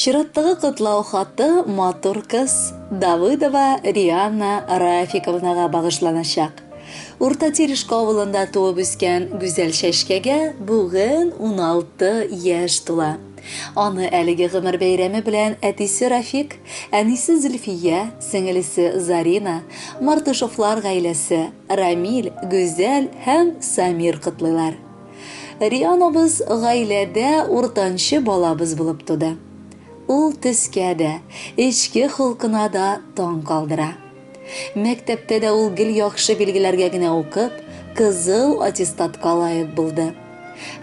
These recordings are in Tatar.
Чираттагы котлау хаты матур кыз Давыдова Риана Рафиковнага багышланачак. Урта Терешка авылында туып үскән гүзәл чәчкәгә бүген 16 яшь тула. Аны әлеге гомер бәйрәме белән әтисе Рафик, әнисе Зөлфия, сеңелесе Зарина, Мартышовлар гаиләсе, Рамил, Гүзәл һәм Самир котлыйлар. Рианабыз гаиләдә уртанчы балабыз булып туды. Ул төскә дә, эчке холкына да таң калдыра. Мәктәптә дә ул гел яхшы билгеләргә генә укып, кызыл аттестатка лаек булды.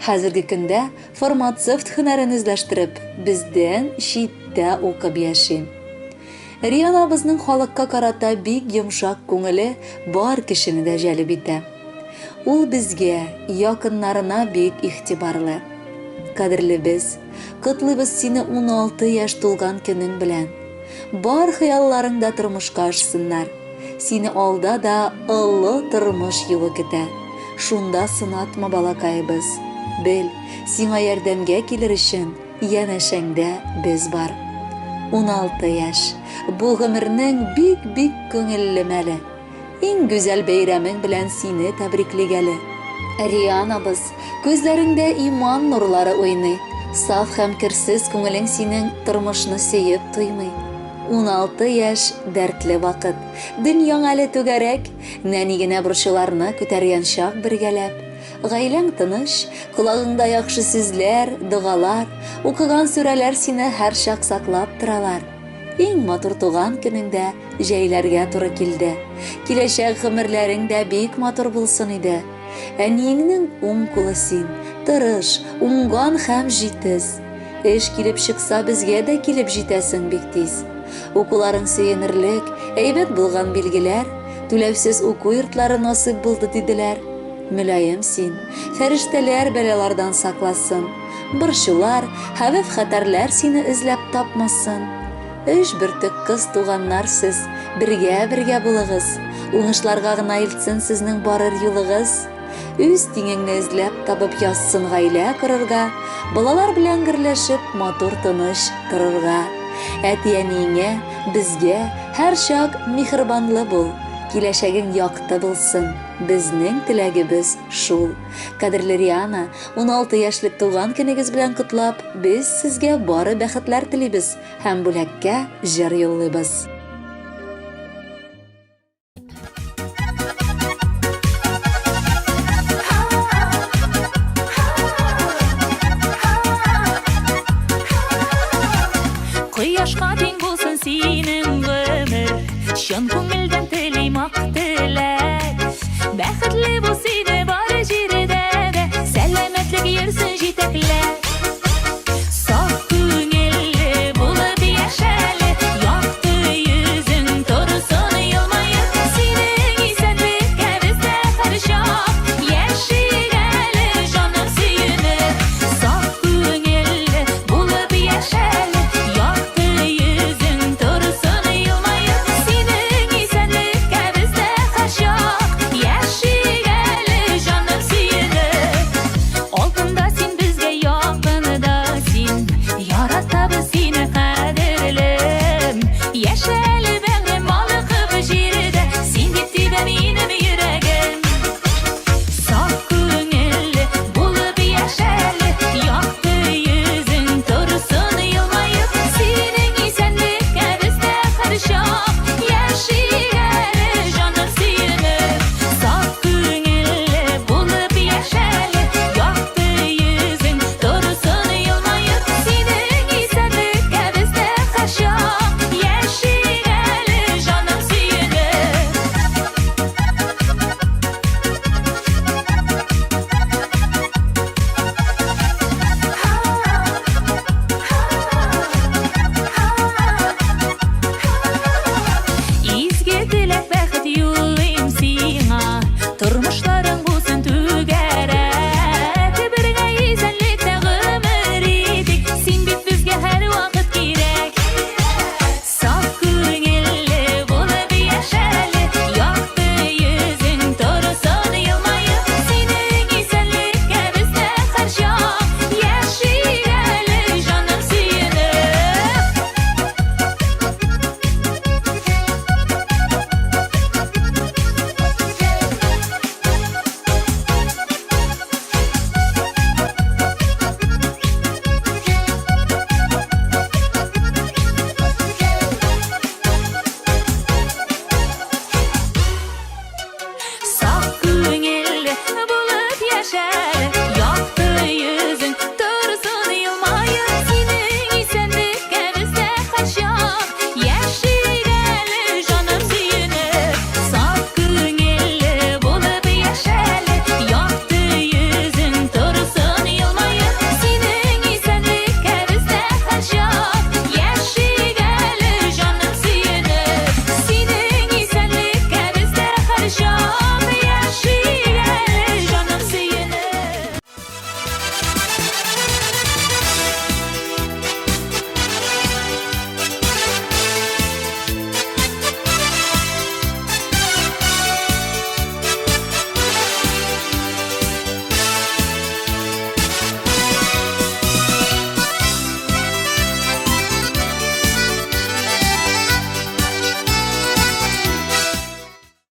Хәзерге көндә фармацевт һөнәрен үзләштереп, бездән читтә укып яши. Рианабызның халыкка карата бик йомшак күңеле бар кешене дә җәлеп итә. Ул безгә, якыннарына бик игътибарлы. Кадерлебез, котлыйбыз сине 16 яшь тулган көнең белән. Бар хыялларың да тормышка ашсыннар. Сине алда да олы тормыш юлы көтә. Шунда сынатма, балакаебыз. Бел, сиңа ярдәмгә килер өчен янәшәңдә без бар. 16 яшь. Бу гомернең бик-бик күңелле мәле. Иң гүзәл бәйрәмең белән сине тәбриклик әле. Рианабыз, күзләреңдә иман нурлары уйный. Саф һәм керсез күңелең синең тормышны сөеп туймый. 16 яшь, дәртле вакыт. Дөньяң әле түгәрәк, нәни генә борчуларны күтәргән чак бергәләп. Гаиләң тыныч, колагыңда яхшы сүзләр, догалар, укыган сүрәләр сине һәрчак саклап торалар. Иң матур туган көнеңдә җәйләргә туры килде. Киләчәк гомерләрең дә бик матур булсын иде. Әниеңнең уң кулы син, тырыш, уңган һәм җитез. Эш килеп чыкса, безгә дә килеп җитәсең бик тиз. Укуларың сөенерлек, әйбәт булган билгеләр, түләүсез уку йортлары насыйп булды диделәр. Мөлаем син, фәрештәләр бәлалардан сакласын. Борчулар, хәвеф-хәтәрләр сине эзләп тапмасын. Өч бөртек кыз туганнар сез, бергә-бергә булыгыз. Уңышларга гына илтсен сезнең барыр юлыгыз. Үз тиңеңне эзләп табып язсын гаилә корырга, балалар белән гөрләшеп матур тыныч торырга. Әти-әниеңә, безгә һәрчак миһербанлы бул, киләчәгең якты булсын, безнең теләгебез шул. Кадерле Риана, 16 яшьлек туган көнегез белән котлап, без сезгә бары бәхетләр телибез һәм бүләккә җыр юллыйбыз. Кояшка тиң булсын синең гомер, чын күңел.